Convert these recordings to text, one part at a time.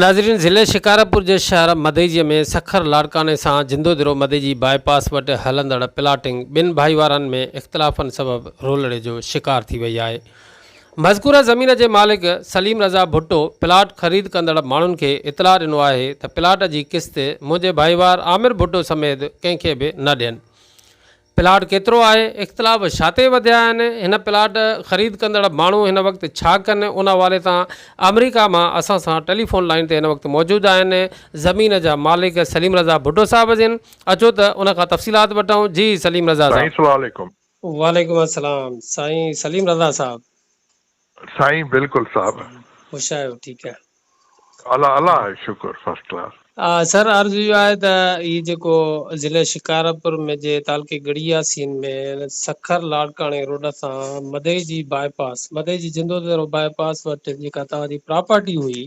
ناظرين ضلعي شڪارپور جي شهر مدئجي ۾ سکر لاڙڪاڻي سان جندودرو مدئجي باء پاس وٽ هلندڙ پلاٽنگ ٻن ڀائيوارن ۾ اختلافن سبب رولڙي جو شڪار ٿي وئي آهي مذڪوره زمين جي مالڪ سليم رضا ڀٽو پلاٽ خريد ڪندڙ ماڻهن کي اطلاع ڏنو آهي ته پلاٽ جي قسط منهنجي ڀائيوار عامر ڀٽو سميت ڪنهن کي به نه ڏين پلاٽ ڪيترو آهي، اختلاف ڇا تي وڌيا آهن، هن پلاٽ خريد ڪندڙ ماڻهو هن وقت ڇا ڪن، ان حوالي سان آمريڪا مان اسان سان ٽيليفون لائين تي هن وقت موجود آهن زمين جا مالڪ سليم رضا ڀٽو صاحب جن، اچو ته ان کان تفصيلات وٺون، جي سليم رضا سائين صاحب. سلام عليڪم. وعليڪم السلام سائين سليم رضا صاحب. سائين بلڪل صاحب. خوش آهيو ٺيڪ آهي. الله الله جو شڪر فرسٽ ڪلاس. سر عرض اهو آهي ته هي جيڪو ضلعي شڪارپور ۾ جي تعلقي ڳڙهي ياسين ۾ سکر لاڙڪاڻي روڊ سان مدئجي باء پاس مدئجي جندودرو باء پاس وٽ جيڪا توهان جي پراپرٽي هئي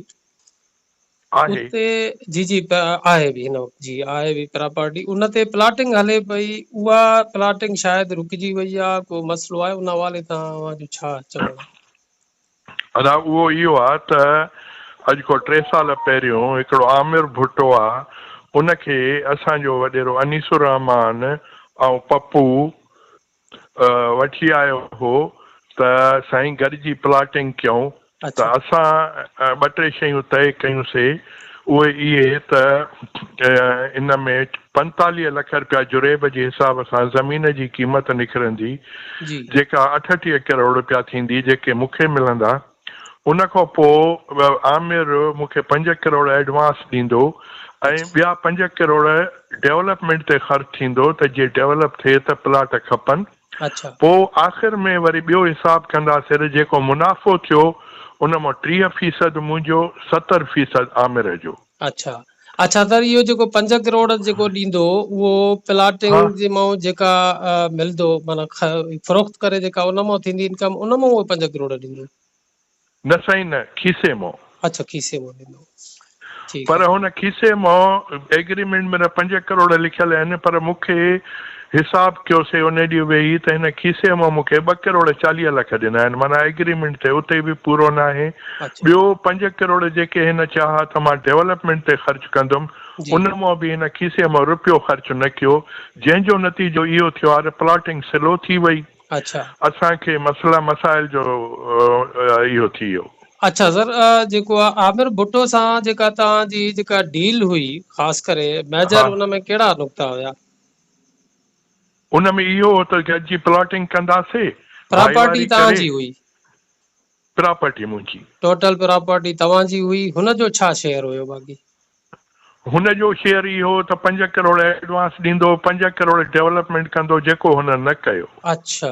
آهي. اتي جي جي آهي به هن وقت جي آهي به پراپرٽي ان تي پلاٽنگ هلي پئي اها پلاٽنگ شايد رڪجي وئي آهي ڪو مسئلو آهي ان حوالي سان اوهان جو ڇا چوڻ آهي. ادا اهو اهو آ ته اڄ کان ٽي سال پهريون هڪڙو عامر ڀٽو آ ان کي اسان جو وڏيرو انيس الرحمان ۽ پپو وٺي آيو هو ته سائين گڏجي پلاٽنگ ڪيون ته اسان ٻه ٽي شيون طئي ڪيون سي اهي اهي ته ان ۾ 45 لک رپيا جريب جي حساب سان زمين جي قيمت نڪرندي جيڪا 38 ڪروڙ رپيا ٿيندي جيڪي مون کي ملندا ان کان پوء عامر مون کي 5 ڪروڙ ايڊوانس ڏيندو ۽ ٻيا 5 ڪروڙ ڊولپمينٽ تي خرچ ٿيندو ته جي ڊولپ ٿئي ته پلاٽ کپن پوء آخر ۾ وري ٻيو حساب ڪنداسين ته جيڪو منافعو ٿيو ان مان 30 فيصد منهنجو 70 فيصد عامر جو. اڇا اڇا سر اهو جيڪو 5 ڪروڙ جيڪو ڏيندو اهو پلاٽنگ جي مان جيڪا ملدو معنيٰ فروخت ڪري جيڪا ان مان ٿيندي انڪم ان مان اهو 5 ڪروڙ ڏيندو. نه سائين نه کيسي مان. اڇا کيسي مان ڏيندو ٺيڪ پر آ. هن کيسي مان ايگريمينٽ ۾ ته 5 ڪروڙ لکيل آهن پر مون کي حساب ڪيوسي ان ڏينهن ويهي ته هن کيسي مان مون کي 2 ڪروڙ 40 لک ڏنا آهن معنيٰ ايگريمينٽ تي اتي به پورو ناهي ٻيو 5 ڪروڙ جيڪي هن چيا ها ته مان ڊولپمينٽ تي خرچ ڪندم ان مان به هن کيسي مان رپيو خرچ نه ڪيو جنهن جو نتيجو اهو ٿيو آهي ته پلاٽنگ سلو ٿي وئي. اڇا. اسان کي مسئلا مسائل جو اهو ٿي ويو. اڇا سر جيڪو عامر ڀٽو سان جيڪا توهان جي جيڪا ڊيل هئي خاص ڪري ميجر ان ۾ ڪهڙا نقطا هيا؟ ان ۾ اهو هو ته گڏجي پلاٽنگ ڪنداسي پراپرٽي ڀائيواري توهان ڪري. جي هئي. پراپرٽي منهنجي. ٽوٽل پراپرٽي توهان جي هئي هن جو ڇا شيئر هيو باقي؟ هن جو شيئر اهو هو ته 5 ڪروڙ ايڊوانس ڏيندو، 5 ڪروڙ ڊولپمينٽ ڪندو جيڪو هن نه ڪيو. اڇا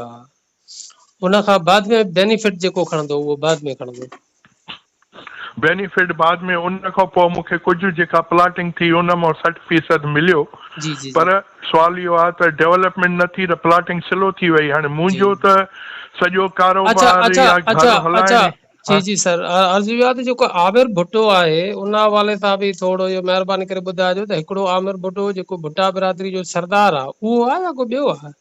ان کان بعد ۾ بينيفٽ جيڪو کڻندو اهو بعد ۾ کڻندو. بينيفٽ بعد ۾ ان کان پوء مون کي ڪجهه جيڪا پلاٽنگ ٿي ان مان 60 فيصد مليو جي جي جي. پر سوال اهو آهي ته ڊولپمينٽ نه ٿي ته پلاٽنگ سلو ٿي وئي هاڻي منهنجو ته سڄو اڇا ڪاروبار اڇا يا اڇا گهر اڇا هلائڻ جي جي سر عرض اهو آهي ته جيڪو عامر ڀٽو آهي ان حوالي سان به ٿورو اهو مهرباني ڪري ٻڌائجو ته هڪڙو عامر ڀٽو جيڪو ڀٽا برادري جو سردار آهي اهو آهي يا ڪو ٻيو آهي؟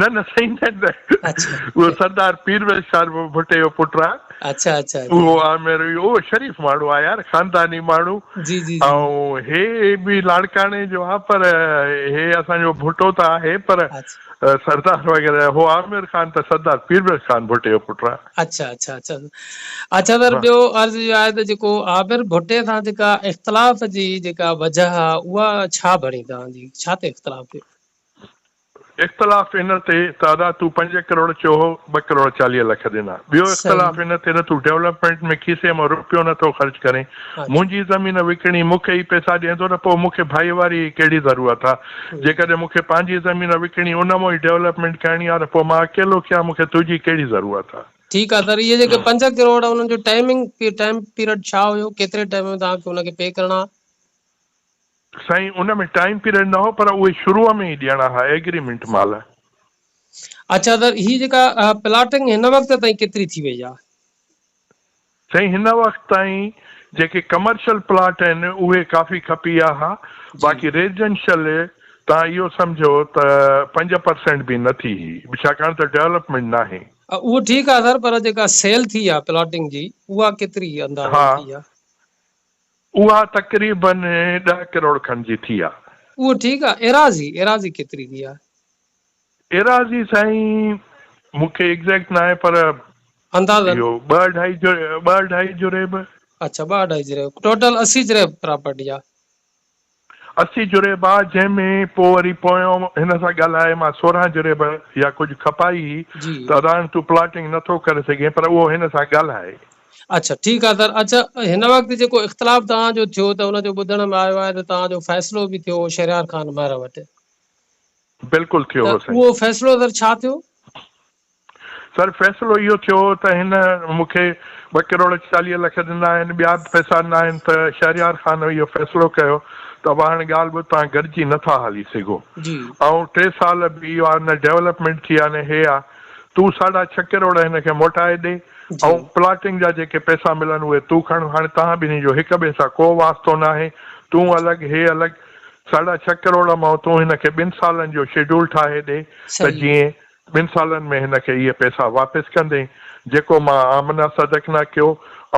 نه نه سائين نه نه اهو سردار پير بخش صاحب ڀٽي جو پٽ آهي اڇا اڇا اهو عامر اهو شريف ماڻهو آهي يار خانداني ماڻهو جي جي ۽ هي به لاڙڪاڻي جو آهي پر هي اسان جو ڀٽو ته آهي پر سردار وغيره هو عامر خان ته سردار پير بخش خان ڀٽي جو پٽ آهي. اڇا اڇا اڇا اڇا سر ٻيو عرض اهو آهي ته جيڪو عامر ڀٽي سان جيڪا اختلاف جي جيڪا وجهه آهي اها ڇا بڻي توهان جي ڇا تي اختلاف ٿيو؟ اختلاف ان تي ته ادا تون 5 ڪروڙ چيو هو 2 ڪروڙ 40 لک ڏنا. ٻيو اختلاف ان تي ته تون ڊولپمينٽ ۾ کيسي مان روپيو نه ٿو خرچ ڪرين. منهنجي زمين وڪڻي مون کي ئي پئسا ڏين ٿو ته پوء مون کي ڀائيواري جي ڪهڙي ضرورت آ. جيڪڏهن مون کي پنهنجي زمين وڪڻي ان مان ئي ڊولپمينٽ ڪرڻي آ ته پوء مان اڪيلو ڪيان مون کي تنهنجي ڪهڙي ضرورت آ. ٺيڪ آ سر اهي جيڪي 5 ڪروڙ انهن جو ٽائمنگ ٽائيم پيريڊ ڇا هيو ڪيتري ٽائيم ۾ توهان کي ان کي پي ڪرڻا ها؟ سائين ان ۾ ٽائيم پيريڊ نه هو پر اهي شروع ۾ ئي ڏيڻا ها ايگريمينٽ مهل. اڇا ته هي جيڪا پلاٽنگ هن وقت تائين ڪيتري ٿي وئي آ؟ سائين هن وقت تائين جيڪي ڪمرشل پلاٽ آهن اهي ڪافي کپي ويا ها باقي ريزيڊنشل تان اهو سمجهو ته 5 پرسينٽ به نه ٿي هئي ڇاڪاڻ ته ڊولپمينٽ ناهي. اهو ٺيڪ آ سر پر جيڪا سيل ٿي آ پلاٽنگ جي اها ڪيتري اندازن ٿي آ؟ اها تقريبن ڏهه ڪروڙ کن جي ٿي آ. اهو ٺيڪ آ، ايراضي، ايراضي ڪيتري ٿي آ؟ ايراضي سائين مون کي ايگزيڪٽ ناهي پر اندازن. اهو ٻه اڍائي ٻه اڍائي جريب. اڇا ٻه اڍائي جريب، ٽوٽل 80 جريب پراپرٽي آ. 80 جريب آ جنهن ۾ پوء وري پويون هن سان ڳالهائي مان 16 جريب يا ڪجهه کپائي هئي جي. ته ادا هاڻي تون پلاٽنگ نه ٿو ڪري سگهين پر اهو هن سان ڳالهائي. اڇا ٺيڪ آ سر اڇا هن وقت جيڪو اختلاف توهان جو ٿيو ته ان جو ٻڌڻ ۾ آيو آهي ته توهان جو فيصلو به ٿيو هو شهريار خان مهر وٽ. بلڪل ٿيو ته هو سائين. اهو فيصلو سر ڇا ٿيو؟ سر فيصلو اهو ٿيو ته هن مون کي ٻه ڪروڙ 40 لک ڏنا آهن ٻيا به پئسا ڏنا آهن ته شهريار خان اهو فيصلو ڪيو ته ابا هاڻي ڳالهه ٻڌ توهان گڏجي نه ٿا هلي سگهو ۽ ٽي سال به اهو آهي نه ڊولپمينٽ ٿي آهي نه هي آهي تون ساڍا ڇهه ڪروڙ هن کي موٽائي ڏي ۽ پلاٽنگ جا جيڪي پئسا ملن اهي تون کڻ هاڻي توهان ٻنهي جو هڪ ٻئي سان ڪو واسطو ناهي تون الڳ هي الڳ ساڍا ڇهه ڪروڙ مان تون هن کي ٻن سالن جو شيڊول ٺاهي ڏي ته جيئن ٻن سالن ۾ هن کي اهي پئسا واپس ڪندين، جيڪو مان آمنه صدق نه ڪيو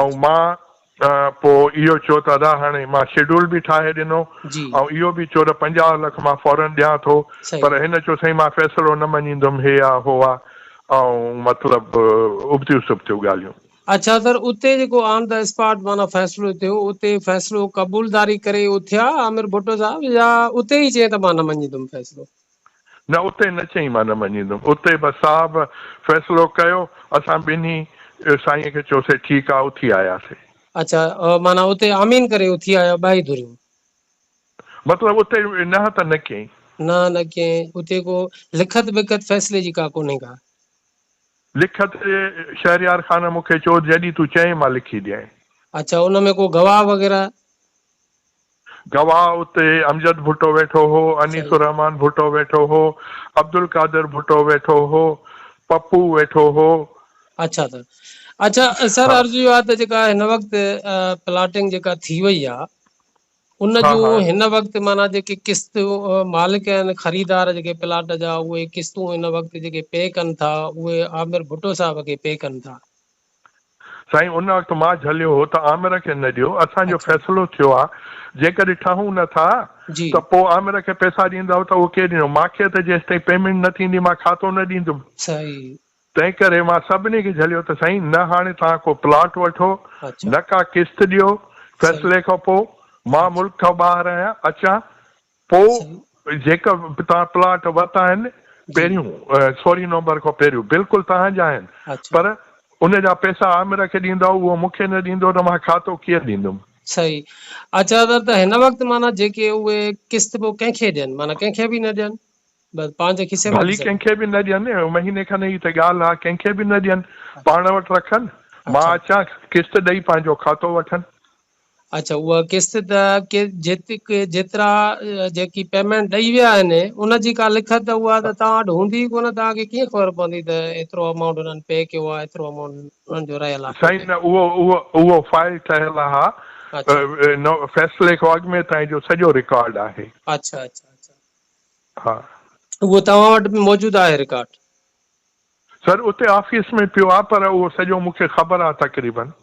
۽ مان پوء اهو چيو ته ادا هاڻي مان شيڊول به ٺاهي ڏنو ۽ اهو به چيو ته 50 لک مان فورن ڏيان ٿو پر هن چيو سائين مان فيصلو نه مڃيندم هي آ هو آ ۽ مطلب ابتيون سبتيون ڳالهيون. اڇا سر اتي جيڪو آن the spot معنيٰ فيصلو ٿيو اتي فيصلو قبولداري ڪري اٿيا عامر ڀٽو صاحب يا اتي ئي چيائين ته مان نه مڃيندم فيصلو. نه اتي نه چئين مان نه مڃيندم. اتي بس صاحب فيصلو ڪيو اسان ٻنهي سائين کي چيوسي ٺيڪ آ اٿي آياسي. اڇا معنيٰ اتي آمين ڪري اٿي آيا ٻئي ڌريون. مطلب اتي نه ته نه ڪيائين. نه نه ڪيائين اتي ڪو لکت بکت فيصلي جي ڪا ڪونهي ڪا. لکت شهريار خان مون کي چيو جڏهن تون چئين مان لکي ڏيانء. اڇا ان ۾ ڪو گواهه وغيره. گواهه اتي امجد ڀٽو ويٺو هو، انيس الرحمان ڀٽو ويٺو هو، عبدالقادر ڀٽو ويٺو هو، پپو ويٺو هو. اڇا سر اڇا سر عرض اهو آهي ته جيڪا هن وقت پلاٽنگ جيڪا ٿي وئي آهي ان جون هن وقت معنيٰ جيڪي قسط مالڪ آهن خريدار جيڪي پلاٽ جا اهي قسطون هن وقت جيڪي پي ڪن ٿا اهي عامر ڀٽو صاحب کي پي ڪن ٿا. سائين ان وقت مان جهليو هو ته آمر کي نه ڏيو، اسان جو فيصلو ٿيو آ، جيڪڏهن ٺهون نه ٿا ته پوء آمر کي پئسا ڏيندؤ ته اهو ڪير ڏيندو، مان کي ته جيستائين پيمينٽ نه ٿيندي مان کاتو نه ڏيندم. تنهن ڪري مان سڀني کي جهليو ته سائين نه هاڻي توهان ڪو پلاٽ وٺو نه ڪا قسط ڏيو، فيصلي کان پوء مان ملڪ کان ٻاهر آهيان اچان پوء جيڪا به توهان پلاٽ ورتا آهن پهريون 16 نومبر کان پهريون بلڪل توهان جا آهن پر ان جا پئسا عامر کي ڏيندؤ اهو مون کي نه ڏيندو ته مان کاتو ڪيئن ڏيندم. صحيح اڇا سر ته هن وقت معنيٰ جيڪي اهي قسط پوء ڪنهن کي ڏين معنيٰ ڪنهن کي به نه ڏين بس پنهنجي کيسي مان ڀلي ڪنهن کي به نه ڏين مهيني کن جي ته ڳالهه آهي ڪنهن کي به نه ڏين پاڻ وٽ رکن مان اچان قسط ڏئي پنهنجو کاتو وٺن. اڇا اها قسط ته ڪي جيتڪ جيترا جيڪي پيمينٽ ڏئي ويا آهن ان جي ڪا لکت اها ته توهان وٽ هوندي ئي ڪونه توهان کي ڪيئن خبر پوندي ته ايترو امائونٽ انهن پي ڪيو آهي ايترو امائونٽ انهن جو رهيل آهي. سائين نه اهو اهو اهو فائل ٺهيل آ ها فيصلي کان اڳ ۾ تائين جو سڄو رڪارڊ آهي. اڇا اڇا اڇا ها. اهو توهان وٽ به موجود آهي رڪارڊ. سر اتي آفيس ۾ پيو آ پر اهو سڄو مون کي خبر آ تقريبن.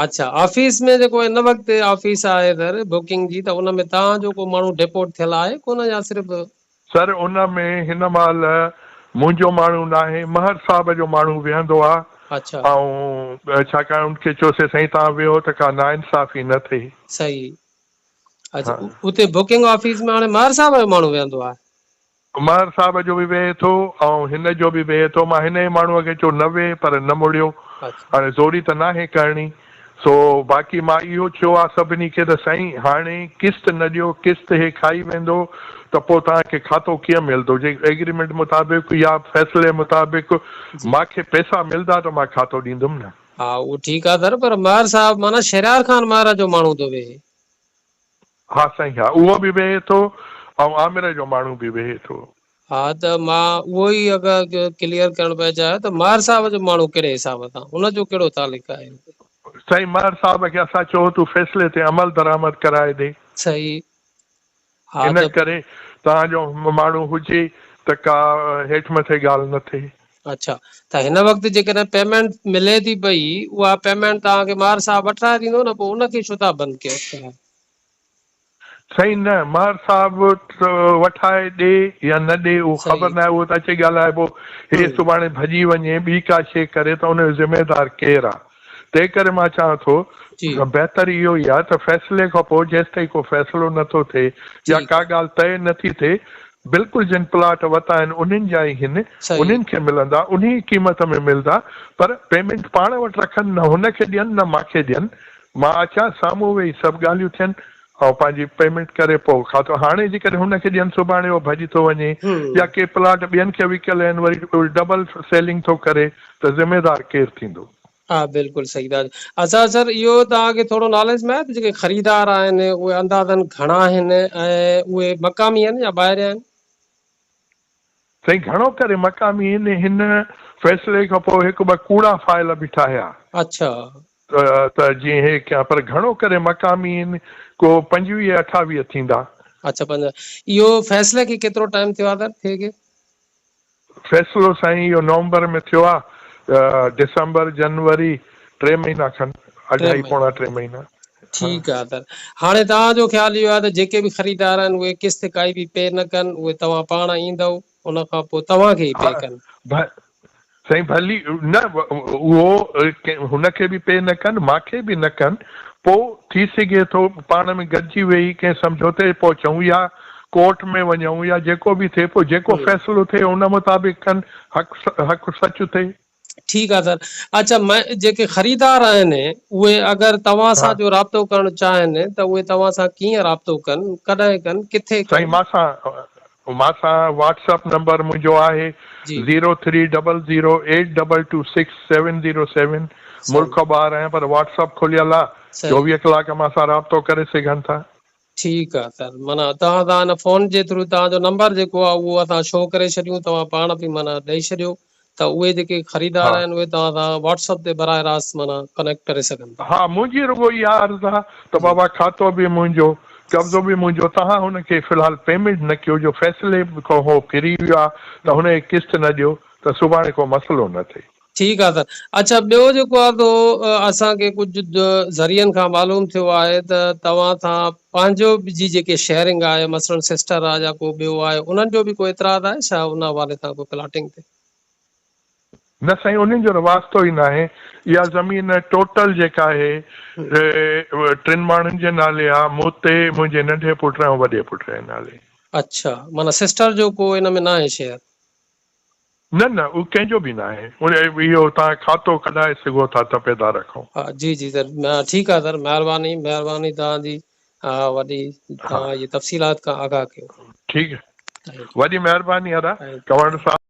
اڇا آفيس ۾ جيڪو هن وقت آفيس آهي سر بڪنگ جي ته ان ۾ توهان جو ڪو ماڻهو ڊپوٽ ٿيل آهي ڪونه يا صرف. سر ان ۾ هن مهل منهنجو ماڻهو ناهي مهر صاحب جو ماڻهو ويهندو آ ۽ ڇاڪاڻ ان کي چيوسي سائين توهان ويهو ته ڪا ناانصافي نه ٿئي. صحيح اڇا اتي بڪنگ آفيس ۾ هاڻي مهر صاحب جو ماڻهو ويهندو آهي. مهر صاحب جو به ويهي ٿو ۽ هن جو به ويهي ٿو. مان هن ئي ماڻهوء کي چيو نه ويهه پر نه مڙيو. هاڻي زوري ته ناهي ڪرڻي. سو باقي مان اهو چيو آ سڀني کي ته سائين هاڻي قسط نه ڏيو، قسط هي کائي ويندو ته پوء توهان کي کاتو ڪيئن ملندو؟ جي ايگريمينٽ مطابق يا فيصلي مطابق مان کي پئسا ملندا ته مان کاتو ڏيندم نه. ها اهو ٺيڪ آ سر پر مهر صاحب معنيٰ شهريار خان مهر جو ماڻهو ٿو ويهي. ها سائين ها اهو به ويهي ٿو ۽ عامر جو ماڻهو به ويهي ٿو. ها ته مان اهو ئي اگر ڪليئر ڪرڻ پئي چاهيو ته مهر صاحب جو ماڻهو ڪهڙي حساب سان ان جو ڪهڙو تعلق آهي اتي. سائين مهر صاحب کي اسان چيو هو تون فيصلي تي عمل درآمد ڪرائي ڏي. صحيح ها ان ته. ڪري توهان جو ماڻهو هجي ته ڪا هيٺ مٿي ڳالهه نه ٿئي. اڇا ته هن وقت جيڪڏهن پيمينٽ ملي ٿي پئي اها پيمينٽ توهان کي مهر صاحب وٺرائي ڏيندو نه پوء ان کي ڇو ٿا بند ڪيو. سائين نه مهر صاحب وٺائي ڏي يا نه ڏي اهو خبر ناهي اهو ته اچي ڳالهائبو هي سڀاڻي ڀڄي وڃي ٻي ڪا شي ڪري ته ان جو ذميدار ڪير آ تنهن ڪري مان چوان ٿو بهتر اهو ئي آ ته فيصلي کان پوء جيستائين ڪو فيصلو نه ٿو ٿئي يا ڪا ڳالهه طئي نه ٿي ٿئي بلڪل جن پلاٽ وتا آهن انهن جا ئي هن انهن کي ملندا انهي قيمت ۾ ملدا پر پيمينٽ پاڻ وٽ رکن نه هن کي ڏين نه مان کي ڏين مان اچان سامهون ويهي سڀ ڳالهيون ٿين ۽ پنهنجي پيمينٽ ڪري پوء کاتو هاڻي جيڪڏهن هن کي ڏين سڀاڻي اهو ڀڄي ٿو وڃي يا ڪي پلاٽ ٻين کي وڪيل آهن وري ڊبل سيلنگ ٿو ڪري ته ذميدار ڪير ٿيندو. ها بلڪل صحيح ٿا اچا سر اهو توهان کي ٿورو ناليج ۾ آهي ته جيڪي خريدار آهن اهي اندازن گهڻا آهن ۽ اهي مقامي آهن يا ٻاهريان آهن. سائين گهڻو ڪري مقامي آهن هن فيصلي کان پوء هڪ ٻه ڪوڙا فائل به ٺاهيا. اڇا. ته جيئن هي ڪيان پر گهڻو ڪري مقامي آهن ڪو 25 28 ٿيندا. اڇا پنج اهو فيصلي کي ڪيترو ٽائيم ٿيو آهي سر ٿئي کي؟ فيصلو سائين اهو نومبر ۾ ٿيو آهي ڊسمبر جنوري ٽي مهينا کن اڍائي پوڻا ٽي مهينا. ٺيڪ آهي سر هاڻي توهان جو خيال اهو آهي ته جيڪي به خريدار آهن اهي قسط ڪائي به پي نه ڪن اهي توهان پاڻ ايندؤ ان کان پوء توهان کي ئي پي ڪن. سائين ڀلي نه اهو هن کي به پي نه ڪن مان کي به نه ڪن پوء ٿي سگهي ٿو پاڻ ۾ گڏجي ويهي ڪنهن سمجهوتي تي پهچون يا ڪورٽ ۾ وڃون يا جيڪو به ٿئي پوء جيڪو فيصلو ٿئي ان مطابق ڪن حق حق سچ ٿئي. ٺيڪ آ سر اڇا جيڪي خريدار آهن اهي اگر توهان سان جو رابطو ڪرڻ چاهن ته اهي توهان سان ڪيئن رابطو ڪن ڪڏهن ڪن ڪٿي ڪن. سائين مان سان مان سان واٽس اپ نمبر منهنجو آهي zero three double zero eight double two six seven zero seven ملڪ ٻاهر آهيان پر واٽس اپ کليل آ 24 ڪلاڪ مان سان رابطو ڪري سگهن ٿا. ٺيڪ آ سر معنيٰ توهان سان هن فون جي ٿرو توهان جو نمبر جيڪو آ اهو اسان شو ڪري ڇڏيون توهان پاڻ به معنيٰ ڏئي ڇڏيو ته اهي جيڪي خريدار آهن اهي توهان سان واٽس اپ تي براهه راست معنيٰ ڪنيڪٽ ڪري سگهن ٿا. ها منهنجي رڳو اها عرض آ ته بابا کاتو به منهنجو قبضو به منهنجو توهان هن کي في الحال پيمينٽ نه ڪيو جو فيصلي کان هو ڦري ويو آ ته هن کي قسط نه ڏيو ته سڀاڻي ڪو مسئلو نه ٿئي. ٺيڪ آ سر اڇا ٻيو جيڪو آ سو اسان کي ڪجهه ذريعن کان معلوم ٿيو آهي ته توهان سان پنهنجو جي جيڪي شيئرنگ آهي مثلا سسٽر آ يا ڪو ٻيو آهي انهن جو به ڪو اعتراض آهي ڇا ان حوالي سان ڪو پلاٽنگ تي. نه سائين انهن جو ته واسطو ئي ناهي اها زمين ٽوٽل جيڪا آهي ٽن ماڻهن جي نالي آ مون تي منهنجي ننڍي پٽ ۽ وڏي پٽ جي نالي. اڇا معنيٰ سسٽر جو ڪو ان ۾ ناهي شيئر. نه نه اهو ڪنهن جو به ناهي اهو توهان کاتو ڪڍائي سگهو ٿا تپيدار رکو. ها جي جي سر ٺيڪ آهي سر مهرباني مهرباني توهان جي وڏي توهان جي تفصيلات کان آگاهه ڪيو. ٺيڪ وڏي مهرباني ادا ڪنور صاحب.